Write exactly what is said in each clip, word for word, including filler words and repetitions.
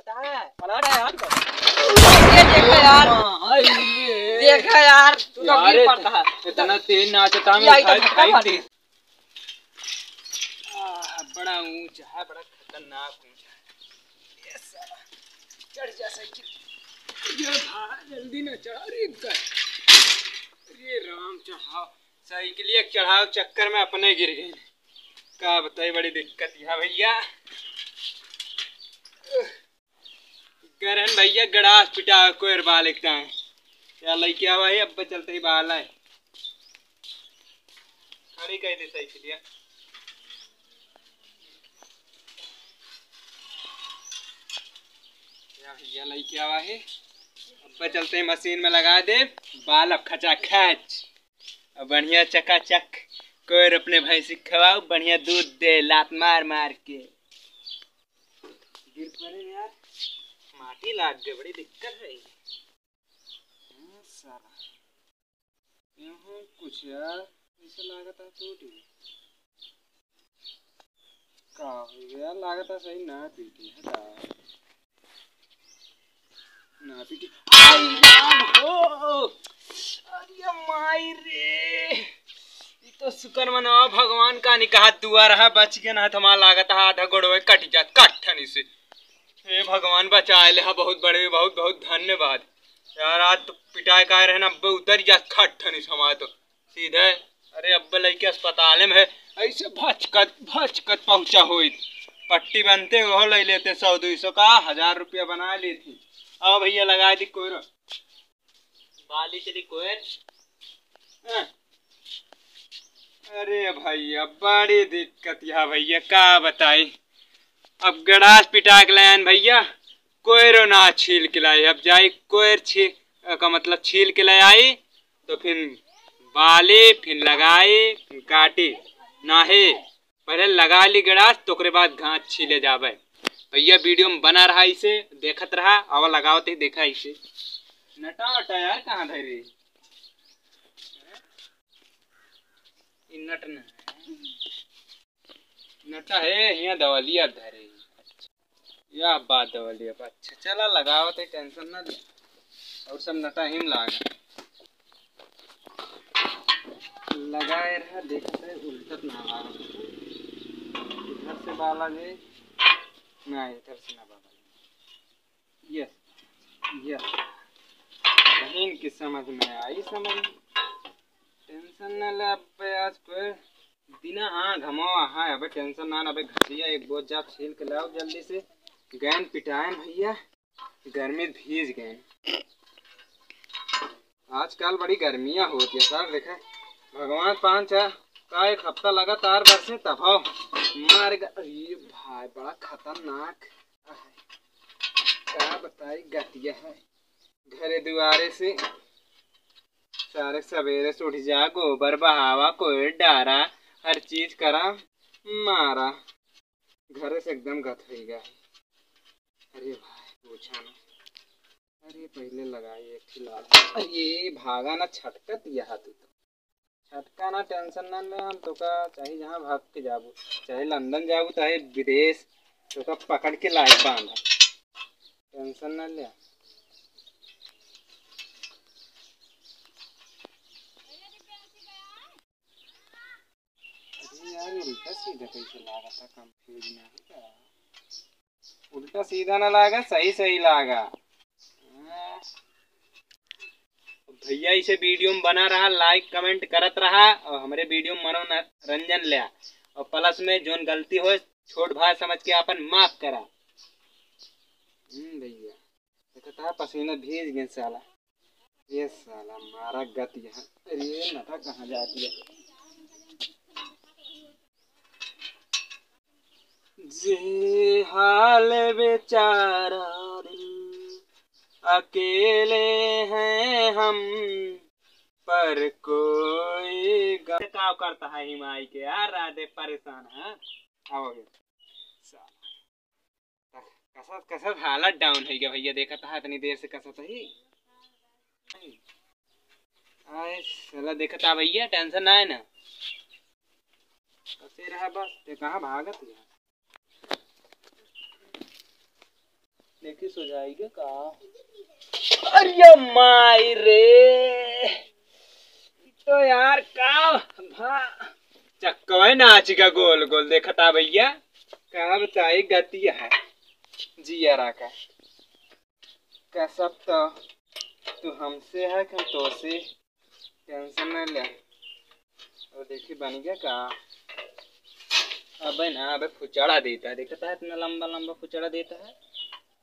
पलट है यार। ये देखा यार। हाँ, हाँ, ये देखा यार, तू तो यार, गिर पड़ता है। इतना तेज नाचता है, ये आई तो उठाई, धक्का उठाई मार। दे। आ, बड़ा ऊंचा है, बड़ा खतरनाक ऊंचा है। ये साला, चढ़ जा साइकिल। ये भाई, जल्दी ना चढ़ा रे इनका। अरे राम, चढ़ाओ। साइकिलिया के चढ़ाव चक्कर में अपने गिर गए। का बताई, बड़ी दिक्कत है भैया। गरहन भैया गड़ास पिटा कोयर बाल एक टाइम। या लइके आवा है, अब चलते ही बाल आए। खड़ी कह दे साइकिलिया। या भैया लइके आवा है, अब चलते ही मशीन में लगा दे, बाल अब खचाखच। अब बढ़िया चकाचक कोयर अपने भैंसी के खवाओ, बढ़िया दूध दे लात मार मार के। गिर पड़े यार, माटी लाग गए, बड़ी दिक्कत है। हाँ, साला। यहाँ कुछ यार, ऐसा लागत है टूट गया। का हो गया? लागत है सही ना पीटी है का? ना पीटी। आई राम हो! अरे माई रे! ई तो शुक्र मनावा भगवान का निकाह दुआ रहा, बच गया, ना तो हमारा लागत है आधा गोड़वे कट जात, कट्ठनी से। हे भगवान, बचाए ले, हाँ, बहुत बड़े, बहुत, बहुत धन्यवाद। यार, आज तो पिटाए का रहे ना, अब उतर जात खट ठनिस हमारे तो सीधे। अरे, अब लइके अस्पताल में है, ऐसे भचकत, भचकत पहुँचा होइत। पट्टी बनते, वो ले लेते सौ, दुई सौ का, हजार रुपया बना लेती। आओ भैया, लगा दी कोयर। बाली चली कोयर। हाँ। अरे भैया, बड़ी दिक्कत है भैया, का बताई। अब गड़ास पिटा के लायन भैया, कोयरो ना छील के लाई। अब जाई कोयर छी-, का मतलब छील के ले आई, तो फिर बाली, फिर लगाई, फिर काटी। नाही, पहले लगा ली गड़ास, तो ओकरे बाद घास छीले जाबे। भैया, वीडियो में बना रहा, इसे देखत रहा, आवा लगावत ही देखा इसे। नटा वटा यार, कहाँ धरे? ई नट न है। नटा है, हियाँ दवलिया धरे। या बात दवलिया, अच्छा, चला लगावत है, tension ना ले। और सब नटा हिम लागा। लगाए रहा, देखत है, उल्टत ना लागा। इधर से बाला जे, ना, इधर से ना बाला जे। Yes, yes। बहन की समझ में आई समझ। Tension ना ले, अब आज कोई दिना, हाँ, घमवा, हाँ, अबे tension ना, अबे घटिया एक बोझ जा छील के लाओ जल्दी से। गैन पिटाएन भैया, गर्मी भीज गए। आजकल बड़ी गर्मियाँ होती है सर, देखे भगवान, पाँच का एक हफ्ता लगातार बरसे तब हो मार ग-, अरे भाई, बड़ा खतरनाक। का बताई, गतिया है घरे दुआरे से। सारे सवेरे से उठ जा, गोबर बहावा, कोयर डारा, हर चीज करा, मारा। घरे से एकदम गत होई गया है। अरे भाई, पूछा ना। अरे पहले लगाई एक ठे लाल। अरे भागा ना, छटकत यह तू तो। छटका ना, tension ना ले, हम तोका चाहे जहाँ भाग के जाबू, चाहे लंदन जाबू, चाहे विदेश, तोका पकड़ के लाए बांधा। Tension ना ले। अरे यार, उल्टा सीधा कैसे लागा था, confuse ना हो गया? उल्टा सीधा ना लागा, सही सही लागा। भैया, इसे वीडियो में बना रहा, like comment करत रहा और हमरे वीडियो में मनोरंजन लिया और plus में जोन गलती हो छोट भाई समझ के अपन माफ करा। हम्म भैया, देखा था पसीना भीज गए साला। ये साला मारा गत यहाँ। अरे ये नटा कहाँ जाती है? जे हाल बेचारा दिल, अकेले हैं हम, पर कोई ग- का करता है हिमाई के यार, राधे परेशान है। आओ ये। कसत, कसत हालत down है क्या भैया? देखा था इतनी देर से कसत ही। आए साला, देखा था भैया, tension ना है ना। कसे रहा बस, ते कहाँ भागत है? देखी सो जाएगी का। अरे माई रे, तो यार का भा चक्कवे नाच का गोल गोल देखता भैया। का बताई गतिया है जियरा का। का सब तो तू हमसे है कि हम तोसे। टेंशन ना ले। और देखी बन गया का। अबे ना, अबे फुचड़ा देता है, देखता है इतना लंबा लंबा फुचड़ा देता है।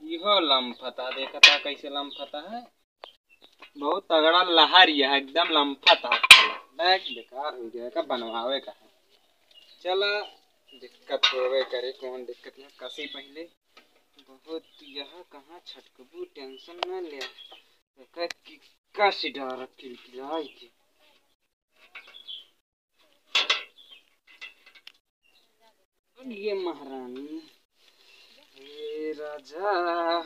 इहो लम्फता, देखता कैसे लम्फता है। बहुत तगड़ा लहर यह एकदम लम्फता। बैग बेकार हो गया का, बनवावे का है। चला, दिक्कत होवे करे, कौन दिक्कत है, कसी पहले। बहुत यह कहाँ छटकबू, टेंशन ना ले। एका किक्का से डारा किलकिलाई के। ये महारानी, हे राजा,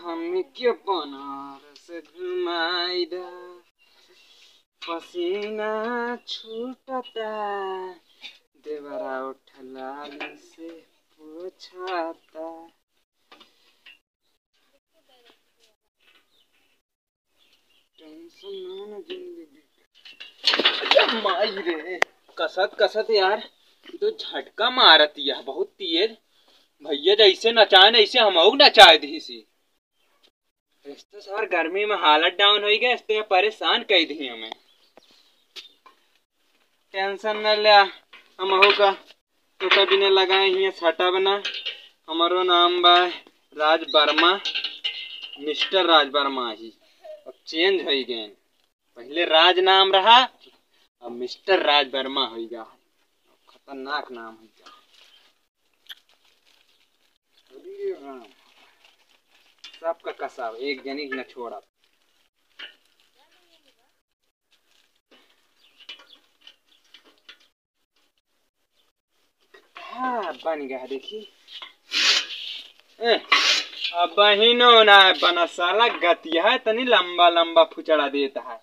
हमें के बनारस घुमाई दा। पसीना छूटता, देवरा उठ लाली से पोछाता। टेंशन ना ना जिंदगी। अरे माई रे, कसत कसत यार, ई तो झटका मारत यह बहुत तेज। भैया जैसे नचाए न, ऐसे हमहू नचाए दी सी। इस तो सार गर्मी में हालत डाउन हो गया, इस तो ये परेशान कर दी हमें। टेंशन न ल्या, हमहू का तोका बिना लगाए हियाँ सटा बना। हमरो नाम बा राज वर्मा, मिस्टर राज वर्मा ही। अब चेंज होइ गए, पहले राज नाम रहा, अब मिस्टर राज वर्मा होइ गया। खतरनाक नाम होइ गया। अरे राम, सबका कसाव, एक जनी न छोड़ा। हाँ, बन गया, देखी। ए, अब बहिनो ना बना साला, गतिया है, तनी लंबा लंबा फुचड़ा देता है।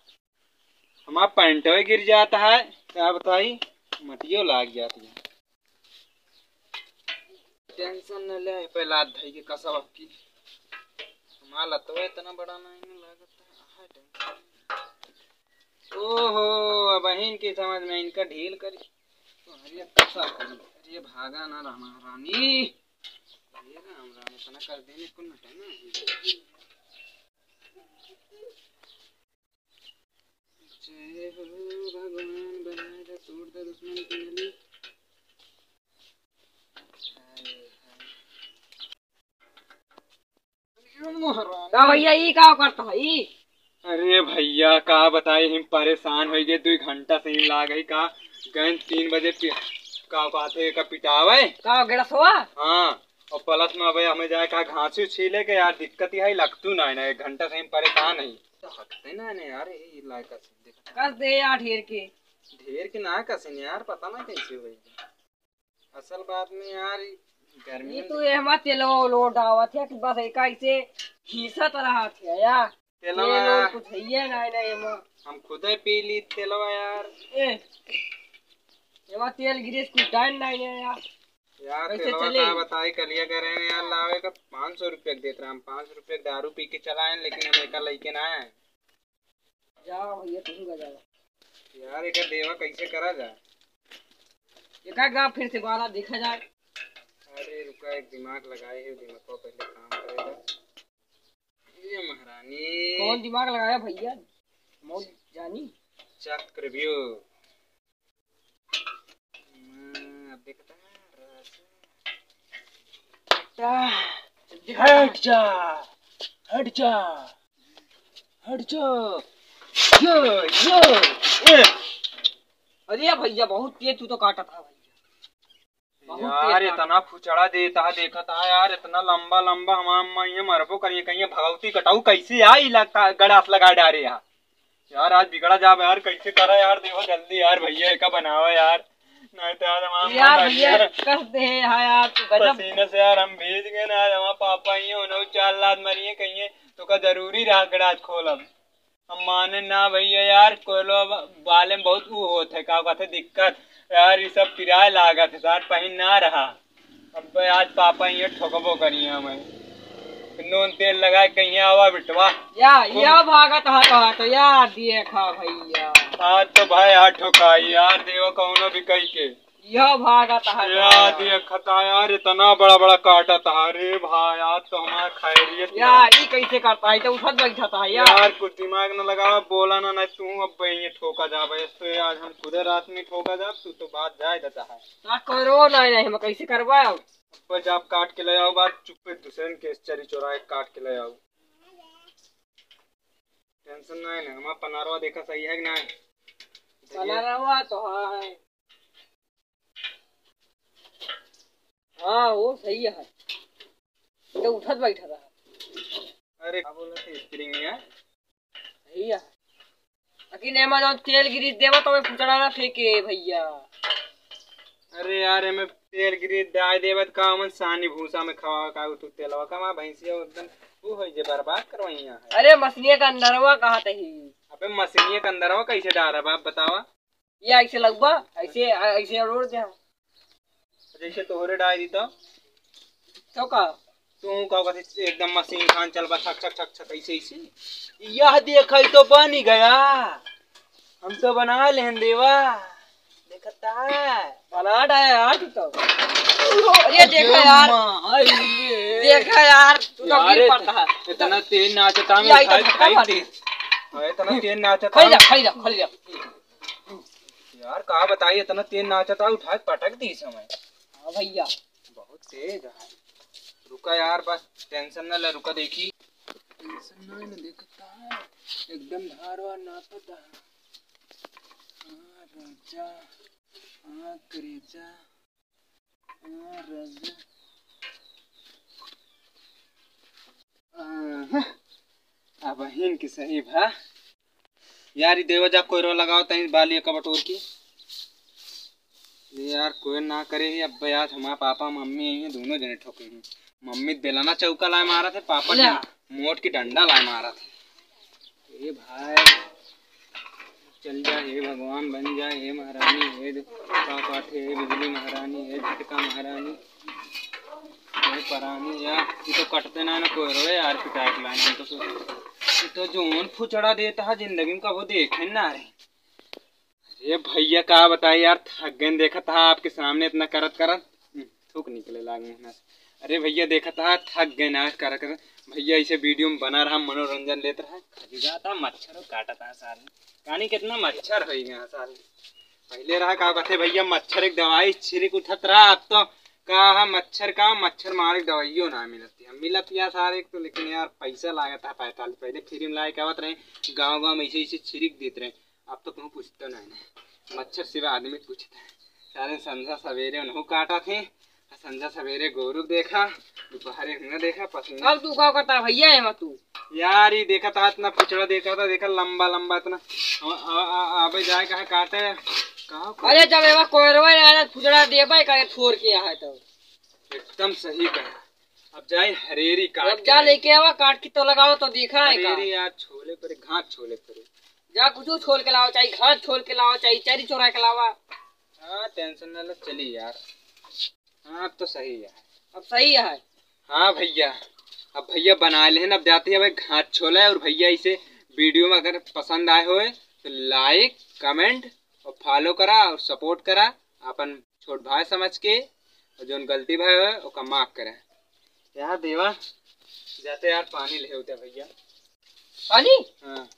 हमारा पैंटवे गिर जाता है, क्या बताई, मटियो लाग जाती है। टेंशन न ले, पहला धई के कसब अब की। हमारा लतवा इतना बड़ा नहीं न लागत है, हाँ, टेंशन। ओहो, अब बहिन की समझ में इनका ढील करी। अरे कसा करी? अरे भागा ना रामा रानी। अरे राम राम, इतना कर देने को नटे ना। जय हो भगवान, बनाए दा, तोड़ दा दुश्मन की नली। का भैया, ई का करता है ई? अरे भैया, का बताई, हम परेशान होइ गए, दुइ घंटा से ही लाग है का, गए तीन बजे पि-, का कहते का पिटावे। का गेड़ा सोआ? हाँ, और प्लस में अबे हमें जाए का घासी छीले के यार, दिक्कत ही है, लगतू ना है ना, एक घंटा से हम परेशान है। तो हटते ना है ना यार, यही इलाका से देखा। कस दे यार ढेर के। ढेर के ना कसिन यार, पता ना कैसे होई। असल बात में यार, ई गर्मी ई में तू एहमा तेलवा लोड आवत है कि बस एका ऐसे घीसत रहत है यार। तेलवा तेल ओल कुछ है ना, ना एमा। हम खुदे पी ली तेलवा यार। ए, एमा तेल गिरीस कुछ डाल ना है यार। यार, कैसे तेलवा चले? का बताई, कलिया करे हैं यार, लावे का पाँच सौ रुपया के देत रहा, हम पाँच सौ रुपया के दारू पी के चला आए, लेकिन हम एका लइके ना आए। जा भैया, तुम बजाओ। यार, एकर देवा कैसे करा जाए? एका गाँव फिर से बारा देखा जाए। अरे रुका, एक दिमाग लगाए है, दिमाग को पहले काम करेगा। ये महारानी। कौन दिमाग लगाया भैया? मौत जानी। चक्रव्यूह। हाँ, अब देखता है, रस। हट जा, हट जा, हट जा। यो, यो, ए। अरे भैया, बहुत तेज तू तो काटा था भैया। बहुत यार, तेज काटा। इतना फुचड़ा देता है, देखा था यार, इतना लंबा लंबा, हमार अम्मा ये मरबो करिए, कहीं भगवती कटाऊ कैसे आई लगता, गड़ास लगा डारे यार। यार, आज बिगड़ा जाब यार, कैसे करा यार, देखो जल्दी यार, भैया एका बनावा यार, नहीं तो यार हमार यार मार भैया, दिया। कस दे है यार, तू गजब। पसीने से यार हम भीज गए ना यार, हमार पापा ही हैं, उन्हें चार लात मारी है, कहीं तो का जरूरी रहा गड़ास खोलब। हम माने ना भैया यार, कोयलो ब-, बाले में बहुत ऊ होत है, का कहते दिक्कत यार, ये सब पिराए लागत है, साथ पहिन ना रहा। अब आज पापा ये ठोकबो करिए हमें। नून तेल लगाए कहीं आवा बिटवा। या, खूब या भागत हा तो, तो या देखा भैया। आज तो भाई हाथ ठोकाई यार, देवा कौनो भी कही के। या भागत हा या तो। देखा था यार, इतना बड़ा बड़ा काटा था। अरे भाई, आज तो हमारा खैरियत या, ना। ई कैसे करता है? तो उठत बैठा था या। यार, कुछ दिमाग न लगावा, बोला ना, नहीं तू अब यहीं ठोका जा। बस तो आज हम खुदे रात में ठोका जा, तू तो बात जाए देता है। ना करो ना, नहीं, हम कैसे करवाओ? बस आप काट के ले आओ, बात चुप्पे दूसरे के चरी चोरा के काट के ले आओ। टेंशन ना है ना, हमारा पनारवा देखा सही है कि ना है? पनारवा तो हाँ है। हाँ, वो सही है। ये उठत बैठा रहा। अरे, का बोला थे, स्प्रिंग है? सही है। लेकिन एमा जौन तेल ग्रीस देवा तो मैं फुचड़ा ना फेंके भैया। अरे यार, एमे तेल ग्रीस डाल देवा तो का हमन सानी भूसा में खवावा का तू तेलवा का? हमार भैंसिया एकदम तू हो जे बर्बाद करवाई यहाँ है। अरे मछलिया का अंदरवा कहा तही। अबे मछलिया का अंदरवा कैसे डाला बाप बतावा? ये ऐसे लगवा, ऐसे, ऐसे रोड़ दे। जैसे तोहरे डाल दी तो? तो का? तू का कहते एकदम मशीन खान चलबा, छक, छक, छक, छक, ऐसे, ऐसे। यह देख, ई तो बन ही गया। हम तो बना लेन देवा। देखता है। बना डाया यार तू तो। अरे देखा यार। माँ, अरे। देखा यार, तू तो यार, गिर पड़ता है। इतना तेज नाचता में ये आई तो उठाई, धक्का उठाई मार। दी। अरे, इतना तेज नाचता खाई जा, में। खाई जा, खाई जा। यार, का बताई, इतना तेज नाचता, उठा के पटक दी समय। हाँ भैया। बहुत तेज है। रुका यार, बस टेंशन ना ले, रुका देखी। टेंशन ना ले, देखता है, एकदम धार वार नापता है। हाँ राजा, हाँ करेजा, हाँ राजा। आहा, अब हिन के सही भा। यार, ई देवा जा कोयरो लगाओ तनी बाली का बटोर की। ये यार, कोई ना करे ही। अब आज हमारे पापा मम्मी आई हैं, दोनों जने ठोके हैं। मम्मी बेलना चौका लाए मारा थे, पापा ले। डं-, मोट की डंडा लाए मारा थे। ए भाई, चल जा हे भगवान, बन जा हे महारानी, हे द-, का पाथे, हे बिजली महारानी, हे झटका महारानी, हे परानी। या, ये तो कटते ना, ना कोई रोए यार, पिटाए के लाइन हम तो सोचे। ये तो जोन फुचड़ा देता है जिंदगी में, कबो देखे ना रहे। अरे भैया, का बताई यार, थक गए, देखा था आपके सामने इतना करत करत, हम्म, थूक निकले लाग मुँह से। अरे भैया, देखा था, थक गए ना करत करत। भैया, ऐसे वीडियो में बना रहा, मनोरंजन लेत रहा। खजुआ था, मच्छर काटा था सारे। कानी कितना मच्छर हो गया सारे। पहले रहा का कहते भैया, मच्छर एक दवाई छिड़क उठत रहा, अब तो का है, मच्छर का, मच्छर मारे के दवाइयों ना मिलत है। मिलत या सारे एक तो, लेकिन यार पैसा लागत है पैंतालीस। पहले फ्री में लाए के आवत रहे, गाँव गाँव में ऐसे ऐसे छिड़क देत रहे। अब तो कहूँ पूछते नहीं, नहीं। मच्छर सिवा आदमी पूछता है। सारे संझा सवेरे उन्हों काटा थे, संझा सवेरे गोरू देखा, दोपहरे हुआ देखा, पसीना। अब तू का करता भैया है तू? यार, ये देखा था, इतना पिछड़ा देखा था, देखा लंबा लंबा इतना। आ, आ, आ, आबे जाए कहाँ काटे, कहाँ को-। अरे, जब एवा कोयरवा आया, फुजड़ा देबे करे, छोड़ के यहाँ तो। एकदम सही कहा। अब जाए हरेरी काट अब जा के। लेके आवा, काट के तो लगाओ तो देखा है का? हरेरी यार, छोले परे, घास छोले परे। जा कुछ छोल के लाओ, चाहे घास छोल के लाओ, चाहे चरी चोरा के लावा। हाँ, टेंशन ना लो, चली यार। हाँ, अब तो सही है। अब सही है। हाँ भैया, अब भैया बना लेहन, अब जाते हैं भाई घास छोला है। और भैया इसे वीडियो में अगर पसंद आए होए तो लाइक, कमेंट और फॉलो करा और सपोर्ट करा अपन छोट भाई समझ के, और जोन गलती भाई होए ओका माफ करा। यार देवा, जाते यार पानी ले होते भैया। पानी? हाँ,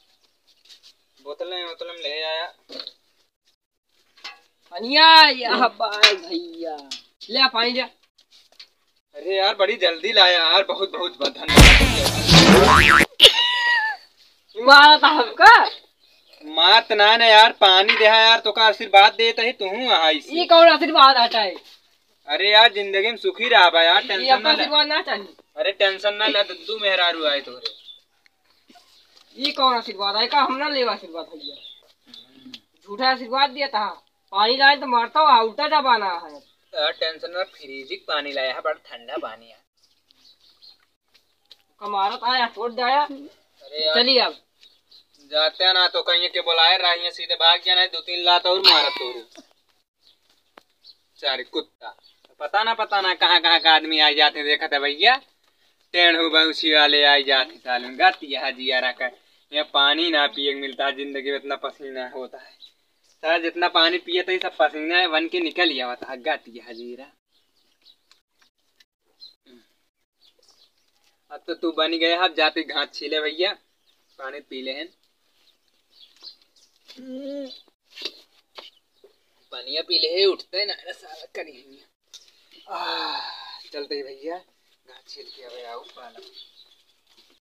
बोतल नहीं, बोतल में ले आया। पनिया, या बाय भैया। ले आ पानी ले। अरे यार, बड़ी जल्दी लाया यार, बहुत बहुत बहुत धन्यवाद। मारा था हमका? मात ना ना यार, पानी देहा यार, तोका आशीर्वाद देत ही, तू आइस। ये कौन आशीर्वाद आता है? अरे यार, जिंदगी में सुखी रहा बा यार, ये टेंशन हमका ना ले। आशीर्वाद ना चाहिए। अरे टेंशन ना ले, दद्दू मेहरारू आए तोरे। ये कौन आशीर्वाद है? का हम ना लेवा आशीर्वाद भैया? झूठा आशीर्वाद दिया था। पानी लाए तो मारता हूँ, उल्टा जमाना है। यार टेंशन ना, फ्रिज के पानी लाया है, बड़ा ठंडा पानी है। कमारत आया, छोड़ जाया। अरे यार, चलिए अब। जाते हैं ना तो कहीं के बुलाए रहा, सीधे भाग जाना है, दो तीन लात और मारत तोरू। सारे कुत्ता। पता ना, पता ना कहाँ, कहाँ का आदमी आ जाते हैं, देखा था भैया। टेढ़ू बंसी वाले आई जात ही सालन, गत यह जिया रखा। यहाँ पानी ना पिए के मिलता है, जिंदगी में इतना पसीना होता है। साला जितना पानी पिए थे, सब पसीना है बन के निकल ही आवता है, गत यह जीरा। अब तो तू बनी गया, अब जाते घास छीले भैया, पानी पी ले हैं। पनिया पी ले है, उठते ना रे साला करी। आह, चलते ही भैया, घास छील के अब आऊ पाला।